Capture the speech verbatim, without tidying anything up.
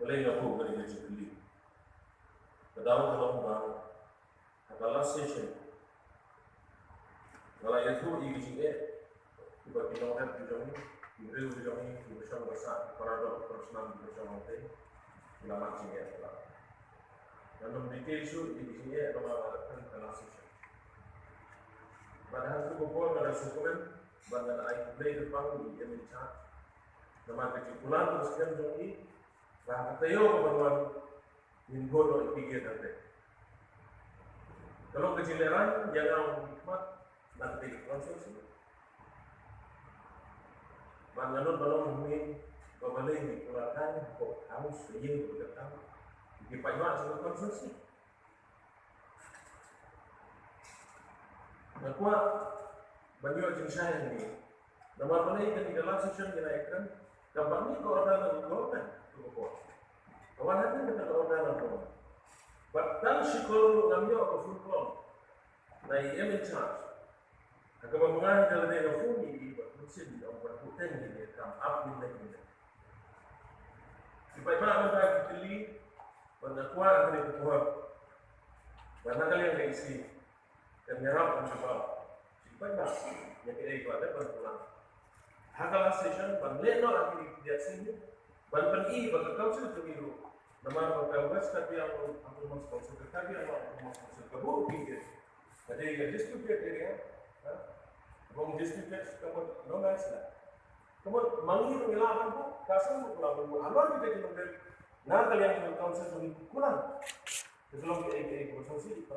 Balei nga buh kane ka jingkylli? Ka daw ka long ba ha ka last session nga la ïathuh ïa ki jingeh kiba ki nongrep ki jong ngi, ki briew ki jong ngi, kiba shong ba sah, ki para doh, ki para snam, kiba shong hangtei, ki la mad jingeh palat. Ngan ym detail shuh ïa ki jingeh namar nga la kren ha ka last session. Bad ha katu ka por nga la sngewkmen bad nga la ai khublei kyrpang ïa i M in charge namar ka jingkular kaba skhem jong i ba ha ka taïew kaba wan ngin bud noh ïa ki gate hangtei. Ka long ka jinglehraiñ ïa nga u nongmihkhmat na katei ka constituency. Bad nga nud ban ong hangne ba balei ngi kular kai hapoh House, ka ïing kaba kyrteng, ïa ki paidbah jong ka constituency. Nga kwah ban ïoh jingshai hangne namar balei kane ka last session ngi la ïakren, ka bad ngi ka order na ka government tu ka por. Ka wan hadien kata ka order na ka government. Bad tang shikor ruh ngam ïoh ka phone call na i M in charge. Ha kaba ma nga hi ka lade nga phone ïa i bad mynsiem ïa i, ong ba puteng ïa i, kam ap mynne mynne. Ki paidbah mynta ki kylli bad nga kwah ha kane ka por ba na ka liang ka E C kan ïarap ban jubab. Ki paidbah ïa kaei ba dei ban kular ha ka last session ban leh noh ha ki diat sien ban pyni ba ka council ka ngi ruh namar ba ka West Karbi Anglong Autonomous Council, ka Karbi Anglong Autonomous Council ka buh ki gate. Ka dei ka disputed area, ha? Bad disputed ka mut no man's land. Ka mut ma ngi ruh ngi lah ban buh, ka seng ruh ka lah ban buh. Halor kita ki nongrep na ka liang ka council ka ngi kular. Ka long kaei kaei kaba sngewsih.